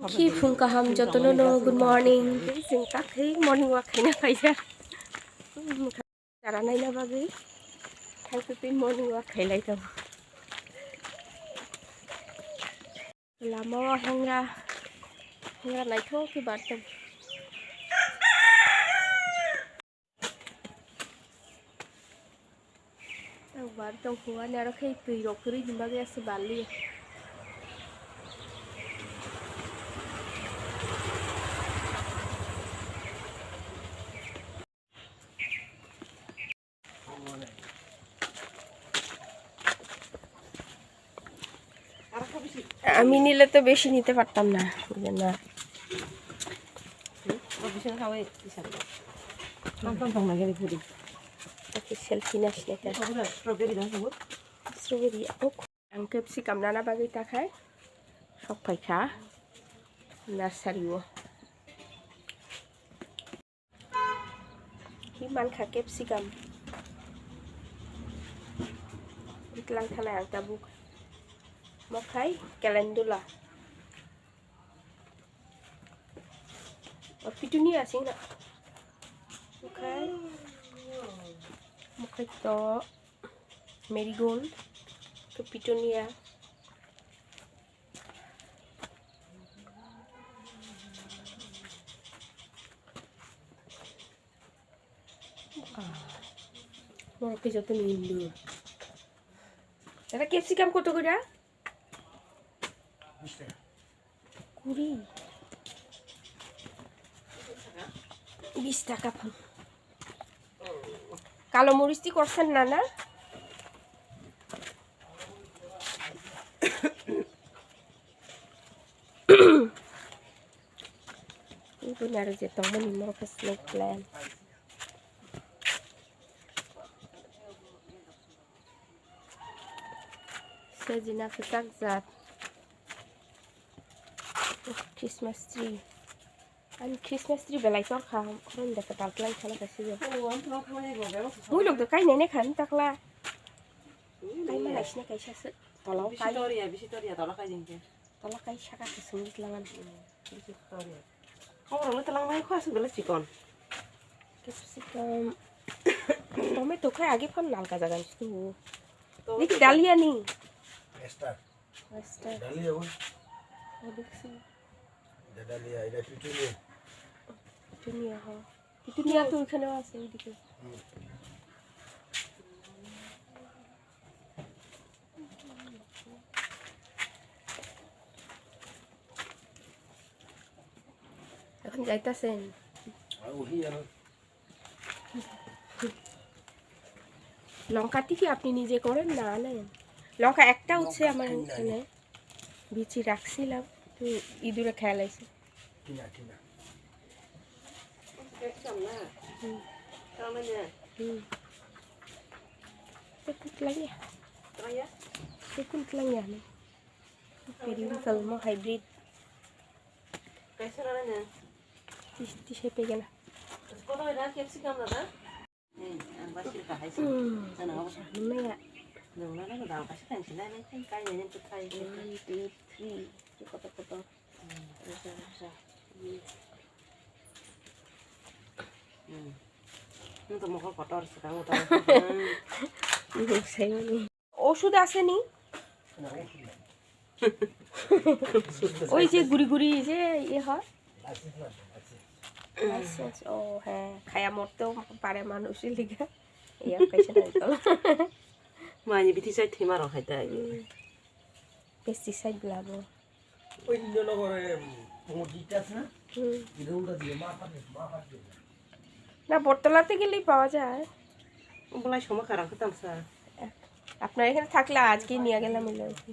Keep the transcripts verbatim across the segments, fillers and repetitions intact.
Khi phung kaham jotono no, good morning. Chwng tak khe morning walk khaina phaijak. Chara naina bagwi thangtwi morning walk khailai tongo. Lama o hengra, hengra naithok khe bar tong. Ang bar tong kho ani aro khe twi rok kwrwi ni bagwi aswk bar li. আমি নিলে তো বেশি নিতে পারতাম না, বুঝলেন না? Selfie nas na ka. Strawberry, oh. Ang capsicum nana bagwi takhai sok phaikha nursery o. Hi mankha capsicum. Itlang thanai ang tabuk. Mokhai calendula. O petunia sing na. Mokhai. Mokhai to marigold. To petunia. Borok khe joto ni hindu. Dada, capsicum koto gora? Kuri. Bis taka phan. Kalo moris ti korsen na na? Ibu naro je tongmani morok khe snake plant. Sejina kwchak jat. Christmas tree. Ani Christmas tree belai torkha, khorang de kwtal kwlai khala kaisa je. Mui lok de kai nene khan takla. Kai ma lai sine kaisa se. Tolao kai. Bisi toriya, bisi toriya, tolao kai jengke. Tolao kai saka ke sungit langan. Bisi toriya. Kau orang telang mai kau asal bela cikon. Capsicum. Tomato kai agi phan nalka jagan situ. Niki dalia ni. Esther. Esther. Dalia, oh. Odiksi. Dalia, ida petunia. Petunia, ha. Petunia তো ওখানেও আছে, ওইদিকে। হুম। এখন যাইতাছেন। আর ওহি আর লঙ্কা টিকি আপনি নিজে করেন না আনেন? লঙ্কা একটা উঠছে আমার এখানে, বিচি রাখছিলাম, তো ইঁদুরে খেয়ে লাইছে। কিনা, কিনা। হুম। হুম। Tekun telang ya. Tekun telang ya nih. Periwinkle mo hybrid. Tis, tis hai pegela. Kono bai na capsicum na da? Hmm, ang ba sir ka hai sa. Hmm. Sana ako sa. Maya. Nung na na da kasi kan sila na kan kaya niya to try. One, two, three. Koto koto. Hmm, isa isa. Hmm. Nung to mokol kotor sa kang kotor. Nung sayo ni. ওষুধ আছে নি? ওই যে গুড়ি গুড়ি যে ইয়ে হয়। লাইসেন্স, ও হ্যাঁ, খায়া মরতেও পারে মানুষ, লিগা। ইয়া, খাইছে না তো। Mani bithi sai thima rok hai tai. Pesticide labo. ওই ইন্দ্রনগরে মসজিদটা আছে না? হুম। এটা উল্টা দিয়ে, মা ফাটে, মা ফাটে। না, বটতলাতে গেলেই পাওয়া যায়। ওগুলাই সময় খারাপ হতাম স্যার। আপনার এখানে থাকলে আজকেই নিয়ে গেলাম, এলো আর কি।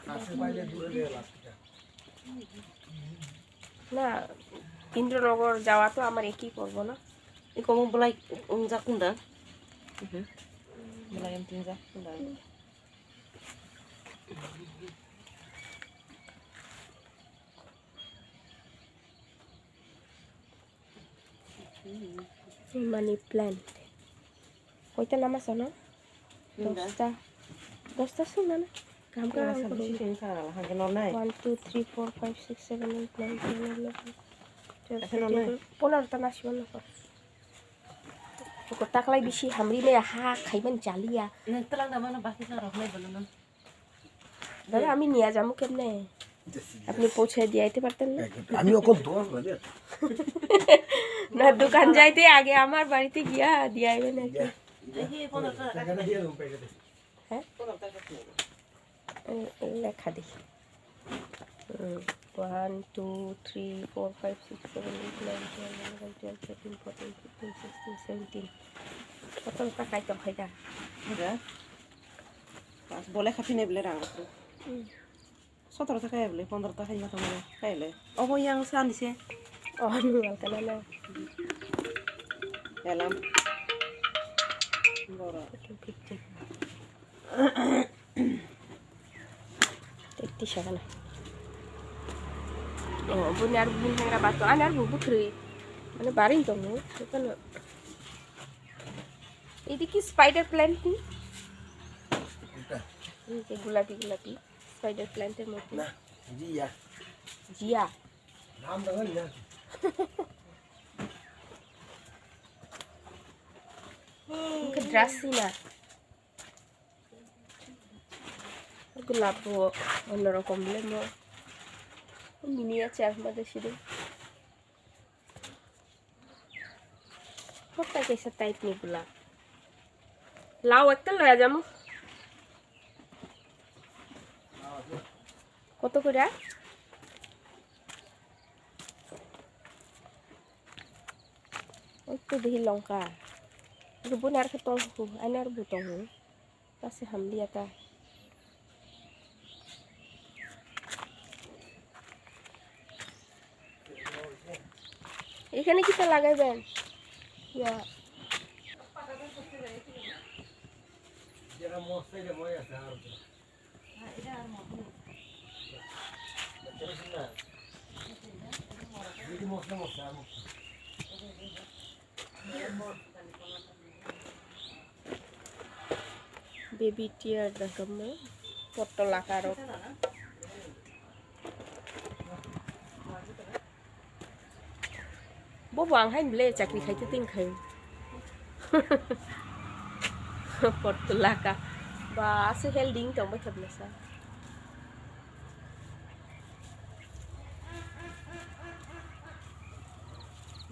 কাছে পাইলে দূরে গেলে লাস্টটা। না, ইন্দ্রনগর যাওয়া তো আমার একই পড়বো না। Iko mo belai wngjak kunda. Mhm. Belai wng tingjak kunda. Money plant. Koita lama sano? Tinta. Dosta. Dosta sung nana? Kam ka ang koro. Sini sini ka la hangke nor nai. One, two, three, four, five, six, seven, eight, nine, ten, eleven, twelve, thirteen, fourteen, fifteen, sixteen, seventeen. Pondro ta nasi mana ko. Chukot taklai bisi hamri me ha khaiman chaliya. Nang telang da mana baki sa rok nai bono nang. দাদা, আমি নিয়ে যাবো কেমনে? আপনি পৌঁছে দিয়ে আইতে পারতেন না? আমি অখন দোকান বাজে। না, দোকান যাইতে আগে আমার বাড়িতে গিয়া দিয়ে আইবেন আর কি। এই পনেরো টাকা। হ্যাঁ? পনেরো টাকা। এই, এই লেখা দি। হুম, one, two, three, four, five, six, seven, eight, nine, ten, eleven, twelve, thirteen, fourteen, fifteen, sixteen, seventeen। কত টাকাই তো হয় না? Bole khaphine bole rang. Hmm. Sotoro ta kaya bole, pondro ta kaya tamo kaya le. Obo yang sani se. Oh, nungal kana na. Elam. Bora. Fifteen, fifteen. Tetti sakana. Oh, buni ar bun hengra bato, ani ar bu bukri. Mane baring tongo, bukan. Ini ki spider plant ni? Bukan. Ini ki gulapi gulapi. Spider plant-er murti. Nah, jia. Jia. Naam dagan ya. Ini ke dress sih, nah. Gulap bo, ono rokom le mo. Mini ya char ma de sido. Hotta kaisa type ni bwla. Lao ekta loya jamu. Koto kore? Oi to dehi longka. Rubun ar khe tong hu, ani ar bu tong hu. Pase hamliya ta. এখানে কিতা লাগাইবেন? ইয়া। Baby tear da kamu potto lakaro. Bobo ang hai bele chakri khaite ting khai. Potto laka. Ba ase healthy tong bai thapna sa.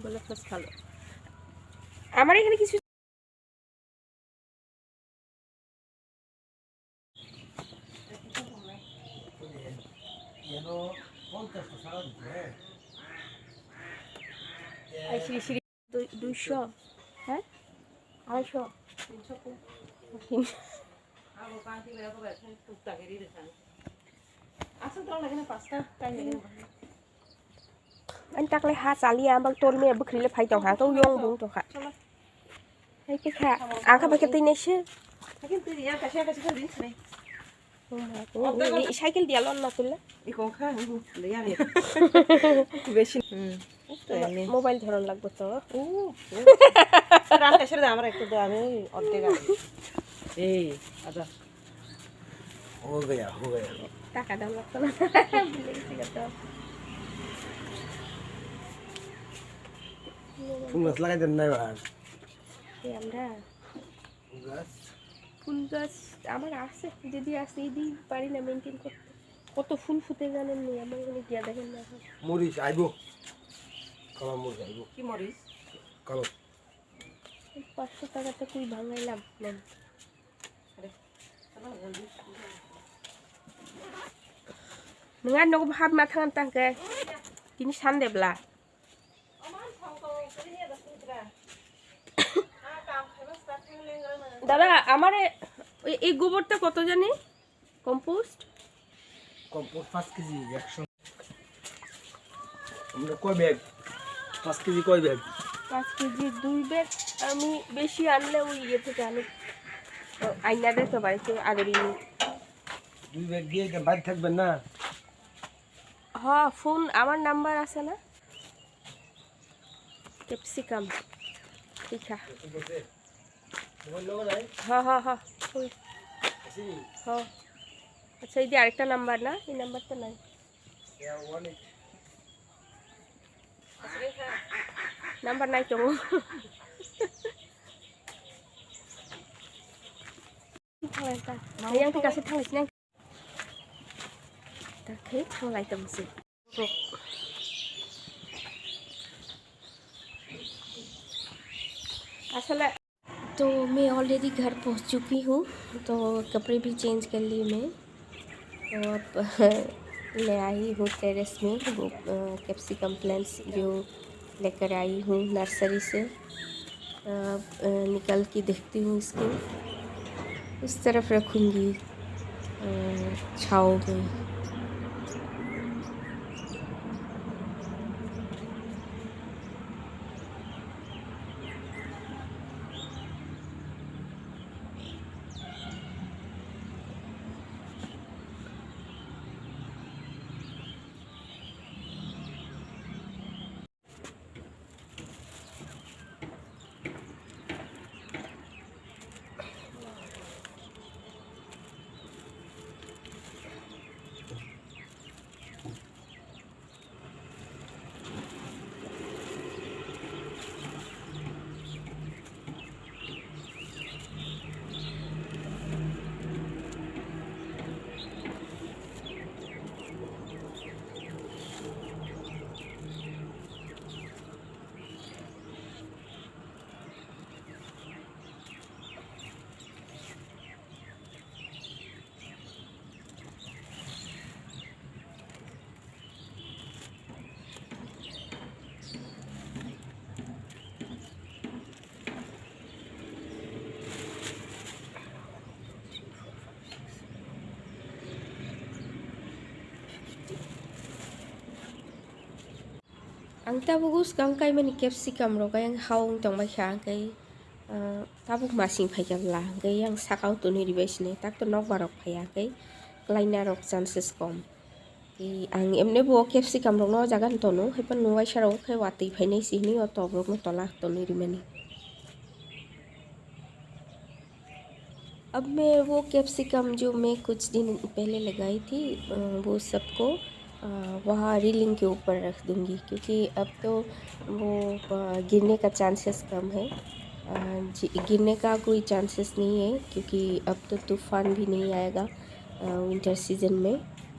বলে ফ্রেশ ভালো। আমার এখানে কিছু এই শ্রী শ্রী দুই-, দুইশো, হ্যাঁ? আড়াইশো? তিনশো। Ani taklai ha chaliya, bak tormi bwkhwrwi le phai tongkha, tong yong bung tongkha. Hai khe kha, ang kha bai khe twi naisik. Cycle diya lon na tulla. Mobile dhoron lagbo to. Rang kaisa da amar ekta do ami ordek agi. Ei, aja. Ho gaya, ho gaya. Taka dam lagto na. Bile gisi gato. Phul gach lagai den nai ba. Ei amra. Phul gach. Phul gach amar ase, jodi ase, edi pari na maintain korte. Koto phul phute janen ni, amar ekhone giya dekhen na. Moris aibo. Kala moris aibo. Ki moris? Kala. পাঁচশো টাকাতে কই ভাঙাইলাম, নেন। Nunga nogo hap ma thangan tangke. Tini Sunday bla. দাদা, আমারে এই, এই গোবরটা কত জানি? Compost? Compost পাঁচ কেজি একশো। আমরা কয় ব্যাগ? পাঁচ কেজি কয় ব্যাগ? পাঁচ কেজি দুই ব্যাগ। আমি বেশি আনলে ওই ইয়ে থেকে আনি। ও, আইনা দে তো বাড়িতে আগের ইয়ে। দুই ব্যাগ দিয়ে এখানে বাড়ি থাকবেন না? হ, ফোন, আমার নাম্বার আছে না? Capsicum. ঠিক আছে। হ, হ, হ। হ। Acha, idi arekta number na, ei number ta nai. Number nai tongo. Thanglai ta. Yang ti kasu thanglai sinang. Ta khe thanglai tong si. Asale तो मैं ऑलरेडी घर पहुंच चुकी हूँ, तो कपड़े भी चेंज कर लिए मैं। तो अब ले आई हूँ टेरेस में वो, अ, कैप्सिकम प्लांट्स जो लेकर आई हूँ नर्सरी से। तो अब, अ, निकाल के देखती हूँ इसको, उस तरफ रखूँगी, अ, छाँव में। Ang tabuk swkang kaimani capsicum rok ayang hao wng tongbaikha, hwnkhe, ah, tabuk masing phaikha bwla, hwnkhe yang sakao tonwi ribai sini, tak to nokbar rok phaiya, hwnkhe klaina rok chances kom. Tei ang emne bo capsicum rokno o jaga ni tono, haiphano waisa rogo khe watwi phainai se hinwi o top rokno tola tonwi rimani. अब मैं वो कैप्सिकम जो मैं कुछ दिन पहले लगाई थी, अ, वो सबको, अ, वहाँ रेलिंग के ऊपर रख दूँगी, क्योंकि अब तो वो, अ, गिरने का चांसेस कम है। अ, जी, गिरने का कोई चांसेस नहीं है, क्योंकि अब तो तूफान भी नहीं आएगा, अ, विंटर सीजन में।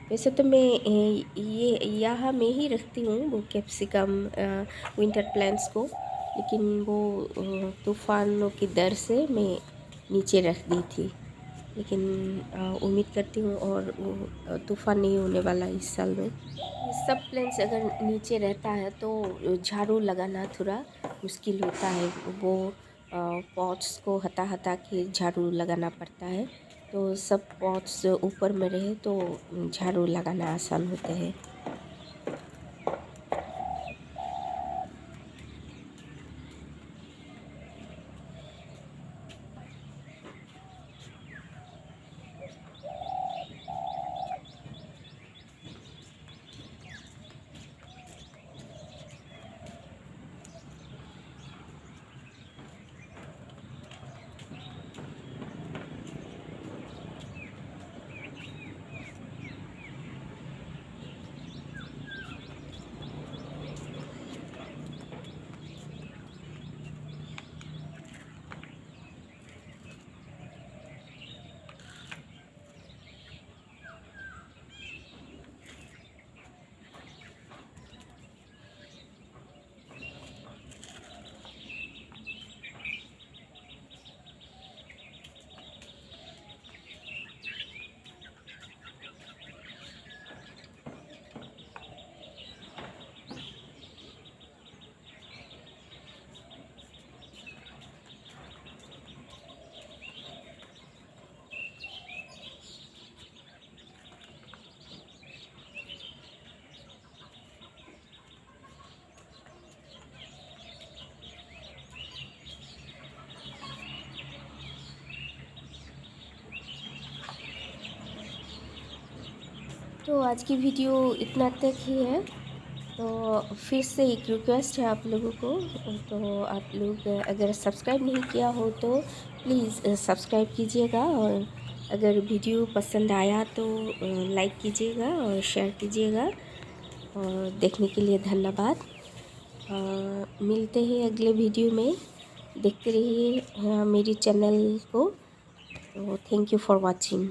वैसे तो मैं, ए, ये, यहाँ मैं ही रखती हूँ वो कैप्सिकम, अ, विंटर प्लांट्स को, लेकिन वो, अ, तूफानों के डर से मैं नीचे रख दी थी, लेकिन, अ, उम्मीद करती हूँ और वो, अ, तूफान नहीं होने वाला इस साल में। सब प्लांट्स अगर नीचे रहता है तो झाड़ू लगाना थोड़ा मुश्किल होता है, वो, अ, पॉट्स को हटा हटा के झाड़ू लगाना पड़ता है, तो सब पॉट्स ऊपर में रहे तो झाड़ू लगाना आसान होता है। तो आज की वीडियो इतना तक ही है। तो फिर से एक रिक्वेस्ट है आप लोगों को, तो आप लोग अगर सब्सक्राइब नहीं किया हो तो प्लीज़ सब्सक्राइब कीजिएगा और अगर वीडियो पसंद आया तो लाइक कीजिएगा और शेयर कीजिएगा। और देखने के लिए धन्यवाद। मिलते हैं अगले वीडियो में। देखते रहिए मेरी चैनल को। तो thank you for watching।